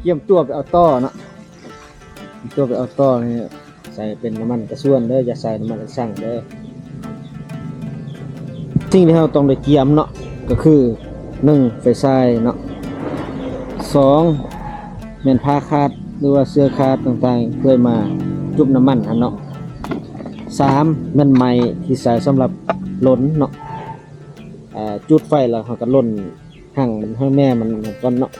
ກຽມຕົວໄປເອົາຕໍ່ເນາະ ຕົວໄປເອົາຕໍ່ນີ້ ໃສ່ເປັນນ້ຳມັນກະຊວນເດີ ຢ່າໃສ່ນ້ຳມັນອັນຊັງເດີ. ສິ່ງທີ່ເຮົາຕ້ອງໄດ້ກຽມເນາະ ກໍຄື ໜຶ່ງ ໄຟສາຍເນາະ, ສອງ ແມ່ນຜ້າຂາດ ຫຼືວ່າເສື້ອຂາດຕ່າງໆ ເພື່ອມາຈຸບນ້ຳມັນຫັ້ນເນາະ, ສາມ ແມ່ນໄມ້ທີ່ໃຊ້ສຳລັບລົນເນາະ. ອ່າ ຈູດໄຟແລ້ວເຮົາກໍລົນຮັງມັນ ຮັງແມ່ມັນກ່ອນເນາະ.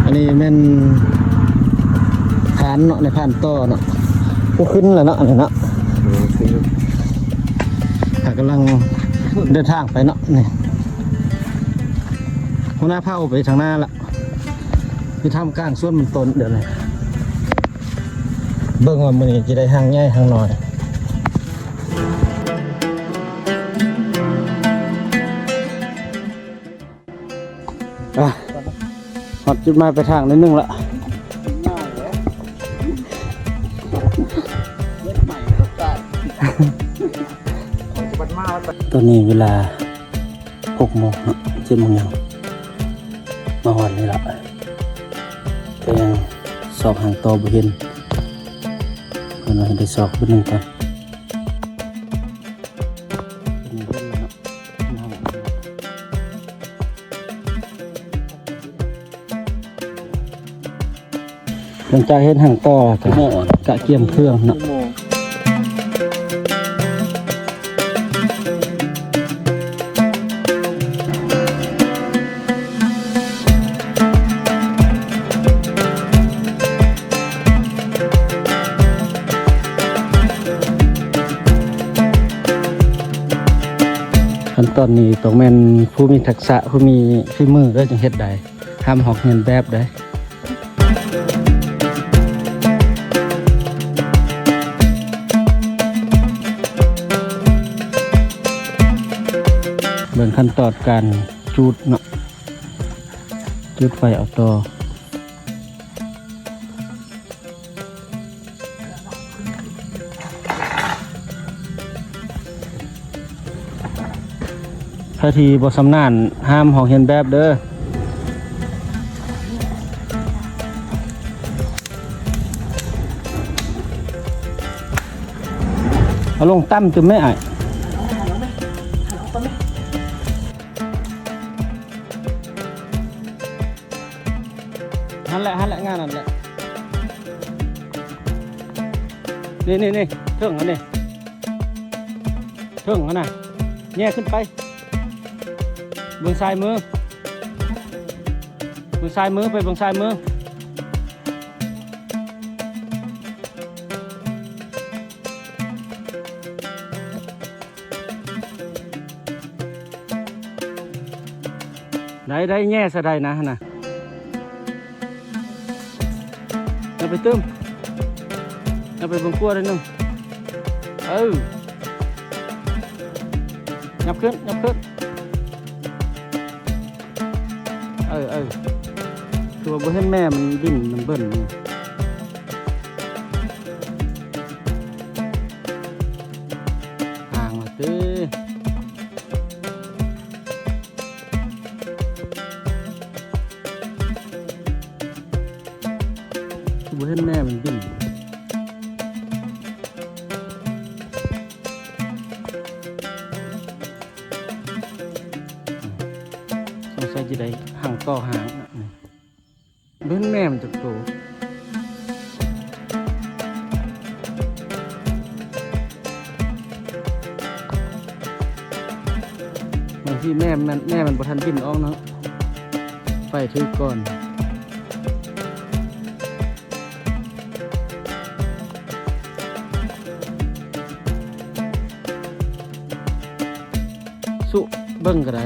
ອັນນີ້ແມ່ນພານເນາະ ໃນພານຕໍ່ເນາະ ບໍ່ຂຶ້ນແລ້ວເນາະ ອັນນີ້ເນາະ. ຫາກຳລັງເດີນທາງໄປເນາະ ນີ້ ຫົວໜ້າເຜົ່າໄປທາງໜ້າລະ ຢູ່ທ່າມກາງສວນມັນຕົ້ນ. ດຽວນີ້ເບິ່ງວ່າມື້ນີ້ຈະໄດ້ຮັງໃຫຍ່ຮັງນ້ອຍ. ອ່ະ ຮອດຈຸດໝາຍປາຍທາງໜ້ອຍໜຶ່ງລະ. ຕອນນີ້ເວລາຫົກໂມງເນາະ ເຈັດໂມງຫຍັງ ມາຮອດນີ້ລະ ແຕ່ຍັງຊອກຫາຕໍ່ບໍ່ເຫັນ ເພິ່ນວ່າໃຫ້ໄດ້ຊອກເບິ່ງໜຶ່ງກ່ອນ. ຫຼັງຈາກເຮັດຮັງຕໍ່ ກະກຽມເຄື່ອງເນາະ. ຂັ້ນຕອນນີ້ຕ້ອງແມ່ນຜູ້ມີທັກສະ ຜູ້ມີຝີມືເດີ ຈຶ່ງເຮັດໄດ້ ຫ້າມຮອກຮຽນແບບເດີ. ເບິ່ງຂັ້ນຕອນການຈູດເນາະ ຈູດໄຟເອົາຕໍ່. ໃຜທີ່ບໍ່ຊຳນານ ຫ້າມຮອກຮຽນແບບເດີ. ເອົາລົງຕ່ຳຕື່ມແມ້ອ້າຍ. ຫັ້ນແຫຼະ ຫັ້ນແຫຼະ ງານນັ້ນແຫຼະ. ນີ້ ນີ້ ນີ້ ເທິງຫັ້ນນີ້ ເທິງຫັ້ນນະ ແຍ່ຂຶ້ນໄປ ເບິ່ງຊ້າຍມື ເບິ່ງຊ້າຍມື ໄປເບິ່ງຊ້າຍມື. ໄດ້ ໄດ້ ແຍ່ໃສ່ໄດ້ນະຫັ້ນນະ. ເອົາໄປຕື່ມ ເອົາໄປເບິ່ງຂວາໜ້ອຍໜຶ່ງ. ເອີ ຫຍັບຂຶ້ນ ຫຍັບຂຶ້ນ. ເອີ ເອີ ຄືວ່າບໍ່ເຫັນແມ່ມັນບິນ ມັນເບິ່ນຢູ່ ຫ່າງລະຕິ ຄືບໍ່ເຫັນແມ່ມັນບິນ. ສົງໄສຊິໄດ້ຮັງຕໍ່ຫາງນະ ເບິ່ງແມ່ມັນຈັກໂຕ. ບາງທີແມ່ມັນ ແມ່ມັນບໍ່ທັນບິນອອກເນາະ ໄຟຖືກກ່ອນ. ສຸເບິ່ງກໍໄດ້.